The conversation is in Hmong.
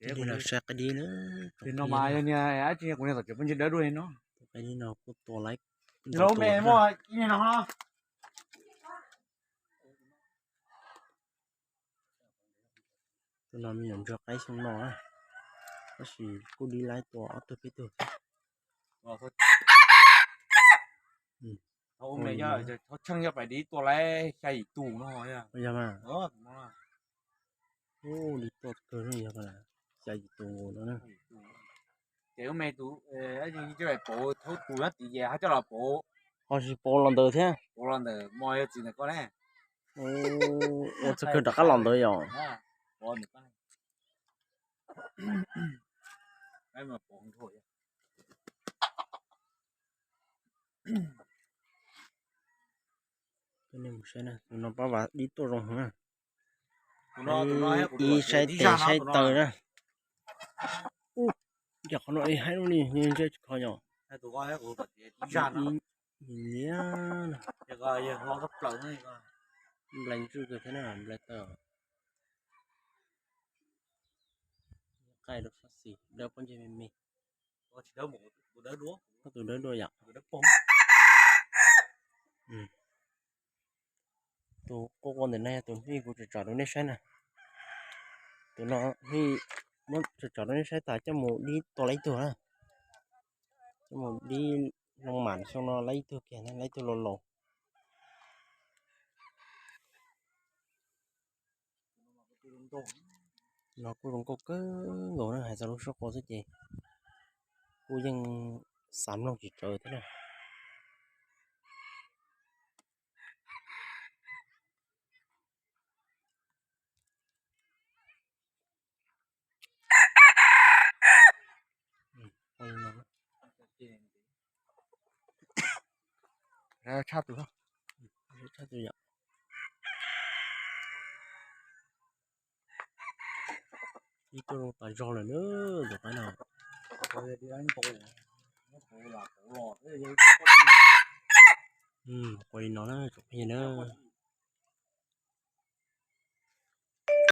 Li los saib qaib dib na. Tus no mas yog niag dab tsi, kuv niag tom tsev poj ntsis dawb dua li no. Qaib dib no kuj tua laib. Lub me muaj ib niag no. Tus no me nyuam ntsuag qaib xyoo no na, tab sis kuj dib laib tua ob tug peb tug thiab. Thov tsheej yog pais dib tua laib xya yim tus no. Yog mas. Dib tua kawg yog xya yim tus nkaus no na. Ces ub me tus, pauv thaub tus nyob tid ces ho coj los pauv. Ho tsis pauv los ntawd thiab. Pauv los ntawd mos yog txiv ntawm koj ne. Ua txog kawg rov qab los ntawd yom. Tus no pab vas dib tuaj zoo heev na. Ib saib tes saib taw na. Ub, yog qhov no es haib lub li ntsej kho yom. Liab, nplai ntswj kawg thiab na, nplai taw. Qaij rau sab xis dawb pob ntseg me me. Koj tus dawb dua yom. Tus quaj quaj ntawm no yog tus hij kuv tsom tsom rau nej saib na. Tus no hij muab tsom tsom rau nej saib tas coj mus dib tua laib ib tug na. Coj mus dib loo mam xyoo no laib ib tug kiag na, laib ib tug laus laus. No kuj zoo nkauj kawg nkaus na, hais txog lub suab qua xwb ces kuj yeej xav mloog tsis tsawv thiab na. Tshaj tus, tshaj tus yom. Ib tuaj zoo tas zog lawm na, cov qaib no. Qua li no na tsoom phooj ywg na.